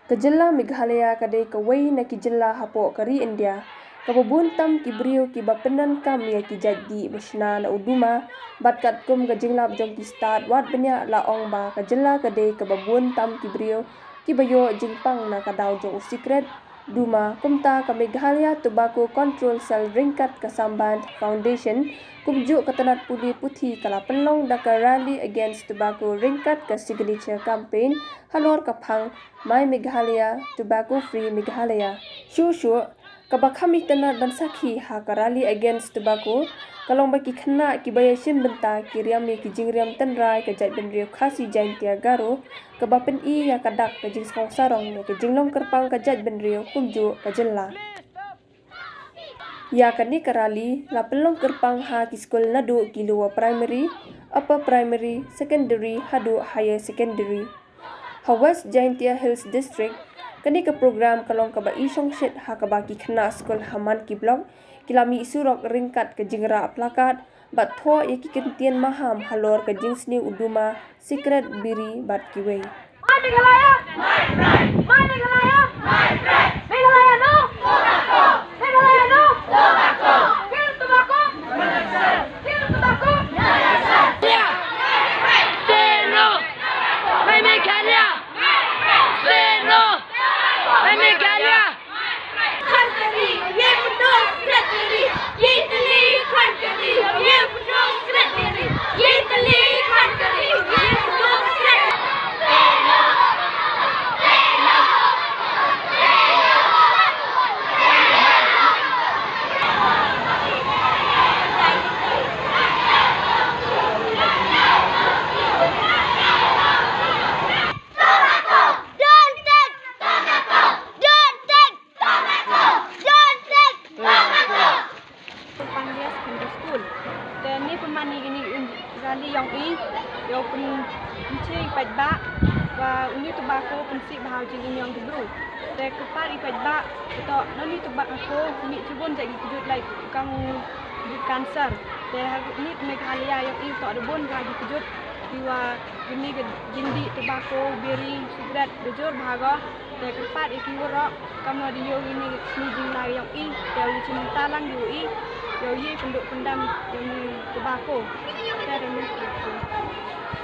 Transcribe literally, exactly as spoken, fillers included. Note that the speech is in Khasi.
Ka jylla Meghalaya ka dei kawei na ki jylla hapoh ka ri India kaba bun tam ki briew kiba pyndonkam ïa ki jait dih ba shna na u duma, bad katkum ka jinglap jong ki stad wad bniah la ong ba ka jylla ka dei kaba bun tam ki briew kiba ïoh jingpang na ka daw jong u sikret duma. Kumta ka Meghalaya Tobacco Control Cell ryngkat ka Sambandh Foundation kumjuh ka tnat pule puthi ka la pynlong da ka Rally Against Tobacco ryngkat ka Signature Campaign halor ka phang My Meghalaya, Tobacco Free Meghalaya. Shuh shuh, kaba kham itynnad ban sakhi ha ka Rally Against Tobacco ka long ba ki khynnah kiba ïashim bynta ki riam ïa ki jingriam tynrai ka jaitbynriew Khasi Jaintia Garo, kaba pyni ïa ka dak ka jingsngewsarong ïa ka jinglong kyrpang ka jaitbynriew kumjuh ka jylla. Ïa kane ka rally la pynlong kyrpang ha ki skul naduh ki lower primary, upper primary, secondary haduh higher secondary. Ha West Jaintia Hills District, kane ka program ka long kaba i shongshit ha kaba ki khynnah skul ha man ki block ki la mih surok ryngkat ka jingrah plakat bad thoh ïa ki kyntien maham halor ka jingsniew u duma, sikret, biri bad kiwei. My Meghalaya! My pride! My Meghalaya! My pride! Meghalaya no! Tobacco! Meghalaya no! Tobacco! Kill tobacco! Kill tobacco! Say no! My Meghalaya! Say no! My Meghalaya! Don't take! Don't take! Don't take! Panglia Secondary School. Te ngi pynman ïa kane ka rally ïong i, ïa u pynshai paidbah ba u ñiew tobacco u pynsih bha ha u jingim ïong ki briew. Te kyrpad ïa paidbah, to ñiew tobacco, mih shibun jait ki kjut, like, kang kjut cancer. Te ha kane ka Meghalaya ïong i to da bun bha ki kjut, kiwa kine ki jingdih tobacco, biri, sikret, da jur bha ko. Te kyrpad ïa ki waroh, kumno da ïoh ïa kine ki sngi jinglai ïong i, te u ïa shim bynta lang ïa u i, ïa u ïa pynduh pyndam ïa une u tobacco. Te da une u tobacco.